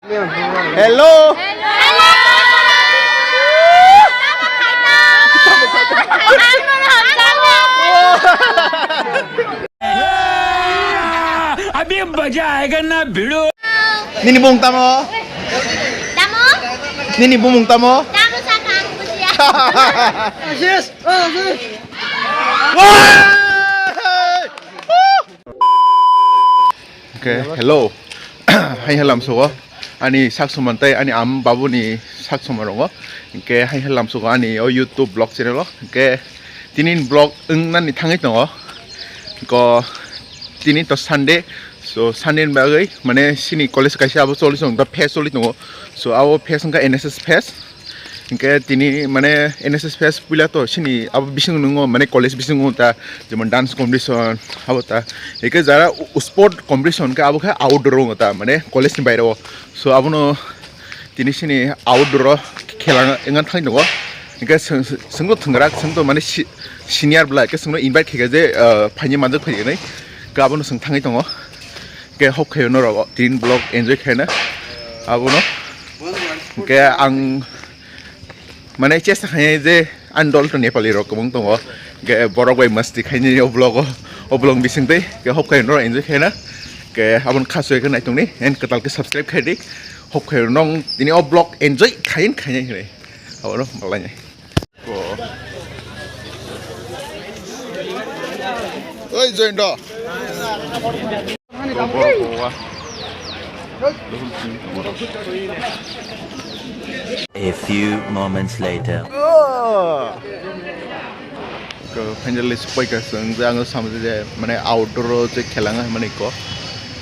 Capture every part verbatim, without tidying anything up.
Hello. अभी मजा आएगा ना भिड़ो। Nini bumung tamo? Tamo? Nini bumung tamo? Tamo sakang busia. Yes. Wah! Okay, hello. Hai halam sugo. Ani sak suman tai ani am babu ni sak suman rongo. Hingke hai halam sugo ani o YouTube vlog channel o. Hingke tini vlog wngnani thangwi tongo. Ko tini to Sunday. So Sunday ni bagwi mane sini college kaisa abo choli tongo, fest choli tongo. So abo fest wngkha N S S fest. Hingke tini mane N S S fest puila to sini abo bising nungo mane college bising nungo ta jemon dance competition abo ta. Hingke jara u-, sport competition ke abo khe outdoor nungo ta mane college ni baire o. So abono tini sini outdoor o khela wngna thang tongo. Hingke swng, swng to thwngrak, swng to mane si-, senior bwlai ke swngno invite khaikha je, ah, phaini manjak phai hinwi. Ke abono swng thangwi tongo. Ke hop khayo norok tin vlog enjoy khaina abono. Ke ang mane chesta khainai je ani dol to Nepali rok kwbang tongo. Ke borok bai masti khainai o vlog o, o vlog bising tei ke hop khayo norok enjoy khaina. Ke aboni khasoi khe naitongni and kwtal khe subscribe khai di. Hop khayo nong tini o vlog enjoy khain khainai hinwi. Abono malainai. Oi, join do. A few moments later. Ko finally sokpai ka chwng je ang samjak je mane outdoor o je khela wngmani ko.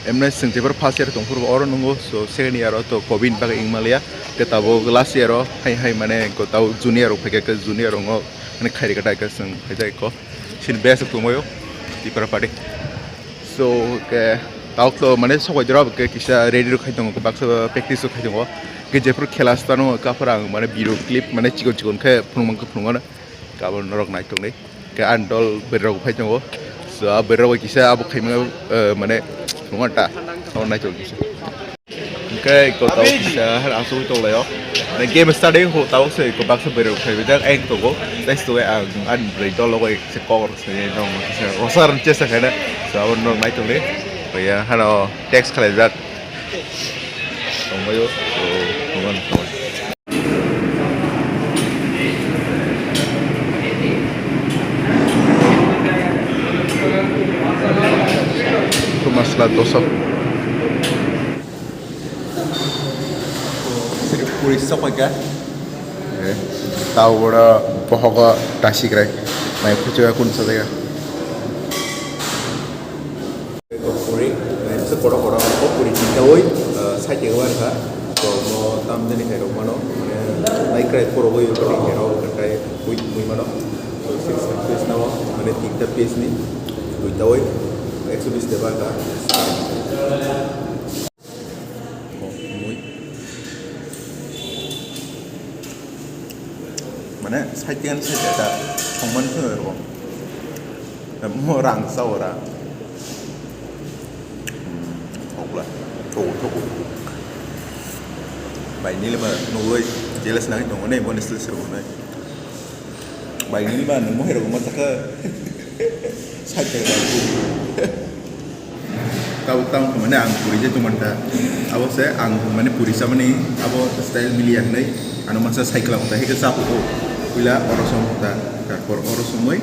Emne chwng jephru first year tongphuru oro nungo, so second year o to covid ni bagwi wngmaliya. Ke tabuk last year o hai hai mane ko tabuk junior rok phaikha, ke junior rok no mane khairi katai khe chwng phaijak ko. Chini best tongbaio Tipra party. So ke tabuk to mane sokbai jora ke kisa ready rok khai tongo, baksa practice rok khai tongo. Ke jephru khela stano kaphra ang mane video clip mane chikon chikon khe phunukmang khe phunukmano. Kabon norok naitok ni. Ke ang dol berok phai tongo. So, a berok bai kisa abo khaima, eh, mane, nungo ta. Abo naitok kisa. Hingke ko tau kisa har asuk tong laio. Ne game starting ho tau se ko baksa berok phai bijak ain tongo. Tei se ang an brei dol logoi se kok rok se nong kisa rosar chesa khaina. So, abo norok naitok ni. Ko ya hano text khalai jak. Tongbaio. So, tongmani tongmani. Masla dosa. Puri sokoi ka. Eh, tau bora bohogo tasi krai. Mai kuchua kun sa jaga. Puri, eh, se kotor kotor, o puri tinta oi, eh, side o wngkha. To mo tam jani khairok mano, mane, nai krai phuru oi, krai khairok, krai mui, mui mano. To six piece nao, mane, tinta piece ni, duita oi, ekso bis de baka. Mui. Mane, side tigan side ta, songman se ro. Mo rang sa ora. Thokla. Thok, thok. Bai nili ma nugui jelas nang tongo ne, mo nesle se ro ne. Bai nili ma nung mo hero ma saka. Side ta. Tabuk tamo khe mane ang puri je tongmani ta. Abo se ang mane puri chamani abo style miliya hinwi ano masa cycle ta hike chapo o. Puila oro som ta, tarpor oro somoi.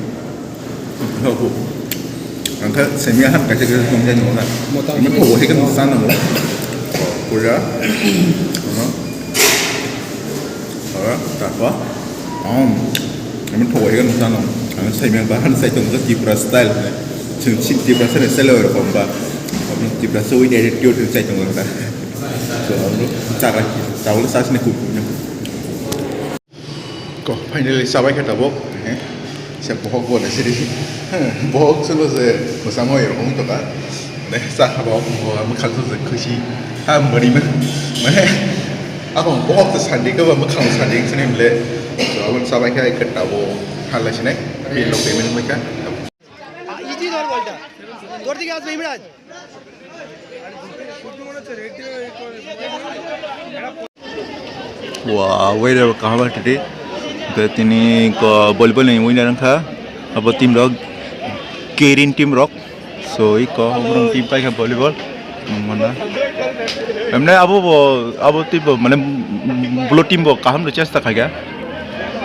Ang khe semia han kaisa kaisa tong jani wala. Motam. Amo thogo hike no sana mo. Puila. Aha. Ora, tarpor. Om. Amo thogo hike no sana. Ang semia ba han sai tong Tripura style. Chwng chini Tiprasa ni style oi rokho ba. Aboni Tiprasa with attitude ni chai tongo ta. So, abo chara, tabuk chasni kuk. Ko, finally chabai khe tabuk. Eh, se bohok bo na siri. Bohok sulo se mwsamo oi rokho to ka. Ne, sa khaba bo mwkhang sulo se khushi. Ha, mari ma. Mane, ako bohok to sandi ko ba mwkhang sandi sini mle. So, abo chabai khe khe tabuk. Hala sini. Bill lo payment mo kha. Easy ধর বলটা। তোর দিকে আসবে Imraj. Wow, weather kaham tidi. Ke tini ko volleyball ni winner wngkha. Abo team rok, Kirin team rok. So, iko obrong team paikha volleyball. Mana? Emne abo bo, abo team bo, mane, blue team bo kaham lo chesta khaikha.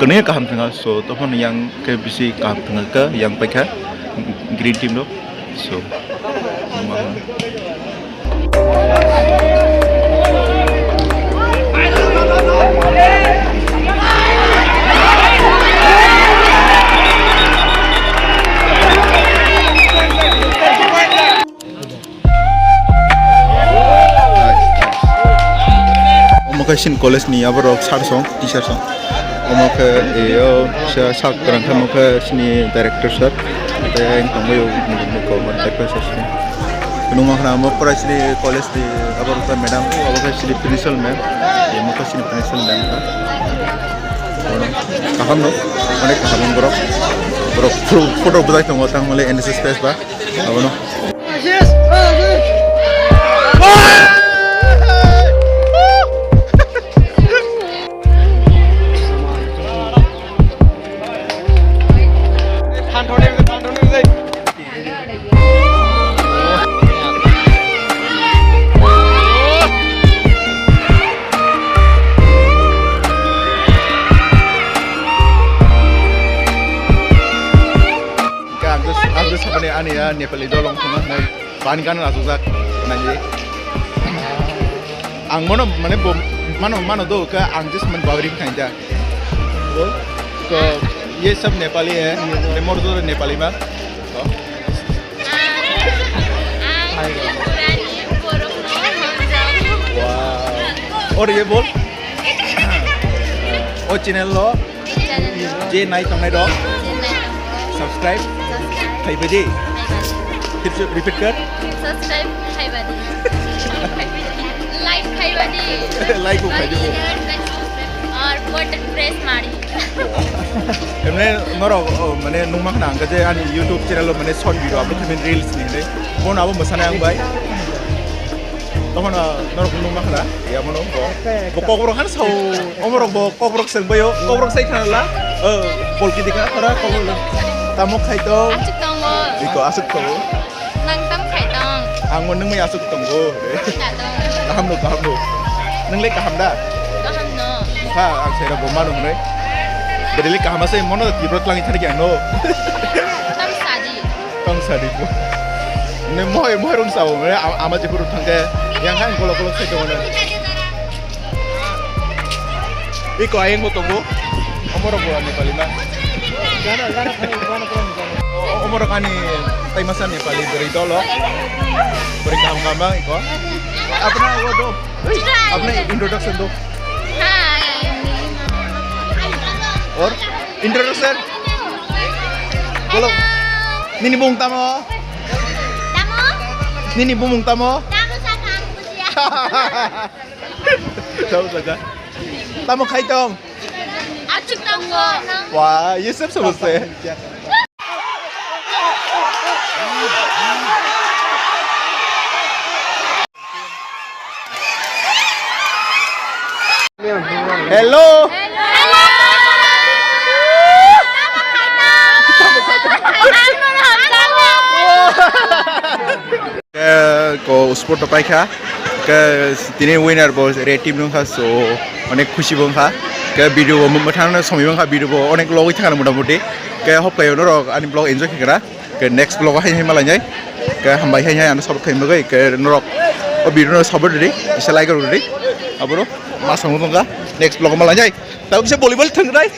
Kene kaham thanga. So, tophon yang ke bisi kaham thanga ka yang paikha green team rok. So, omo khe sini college ni aborok sir song, teacher song. Omo khe, eh, o sa-, sak kwrang khe omo khe sini director sir. Tei ang tongbaio, mukho, mukho, mukho, sir sini. Nungma khna omo Koraisri college ni aborok khe madam, omo khe sini principal ma'am. Omo khe sini principal ma'am. Kaham no, onek kaham borok. Borok photo, photo bwlai tongo, tangmale N S S fest ba. Abono. Hwnkhe ang just, ang just sabani ani, ah, Nepali dol wng thangma hwnwi bani gana achukjak nai. Ang mano, mane, bo, mano, mano do, khe ang just man bawri khainjak. Bol, to ye sab Nepali hai, mane, mor do Nepali ma. To. Wow. Aur ye bol. O channel lo. Channel lo. Je nai tongnai rok. Je nai tongnai rok. Subscribe. Subscribe. Khai baidi. Khai baidi. Phir se repeat kar. Subscribe khai baidi. Like khai baidi. Like khai baidi. Aur button press mari. Emne norok, o, mane nungma khna ang je ani YouTube channel lo mane short video upload khaimani reels ni hinwi. Bono abo mwsana ang bai. Tokhono norok nungma khna, ya bono bo. Bo kokrok han sao, omorok bo kokrok seng baio, kokrok sai khna la. O, polki dikha khara kokrok. Tamo khai tong. Aswk tongo. Iko aswk tongo. Nang tam khai tong. Ang mo nungmai aswk tongo. Wngkha tong. Kaham no, kaham no. Nung le kaham da? Kaham no. Ha, ang sai rok bo manu hwnwi. Bede le kaham ase, mono tibro tlangi thani ang no. Tam sadi. Tong sadi bo. Ne mohai, mohai rung sao, ne ama, ama je buru thangke. Yang kan kolok kolok sai tongo ne. Iko ayang bo tongo. Omorok bo Nepali ma. O-, omorok ani taimasa Nepali bwrwi dolo. Bwrwi kaham kaham iko. Apna wo do. Apna introduction do. Hi. Or introduction. Bolo. Hello. Nini bumung tamo? Tamo? Nini bumung tamo? Tamo saka ang pusia. Tamo saka. Tamo khai tong? Achuk tongo. Wah, ye sep sebut se. Hello. Ke ko sport to paikha. Ke tini winner bo red team nungkha, so onek khushi bo wngkha. Ke video bo mwthang no somoi wngkha, video bo onek logwi thangna mota moti. Ke hopkai norok ani vlog enjoy khaikha. Ke next vlog o hai hai malainai. Ke hambai hai hai ano support khai bagwi. Ke norok o video no support rwdi, kisa like rwdi. Aboro masang wngkha. Next vlog o malainai. Tabo kisa volleyball thangrai.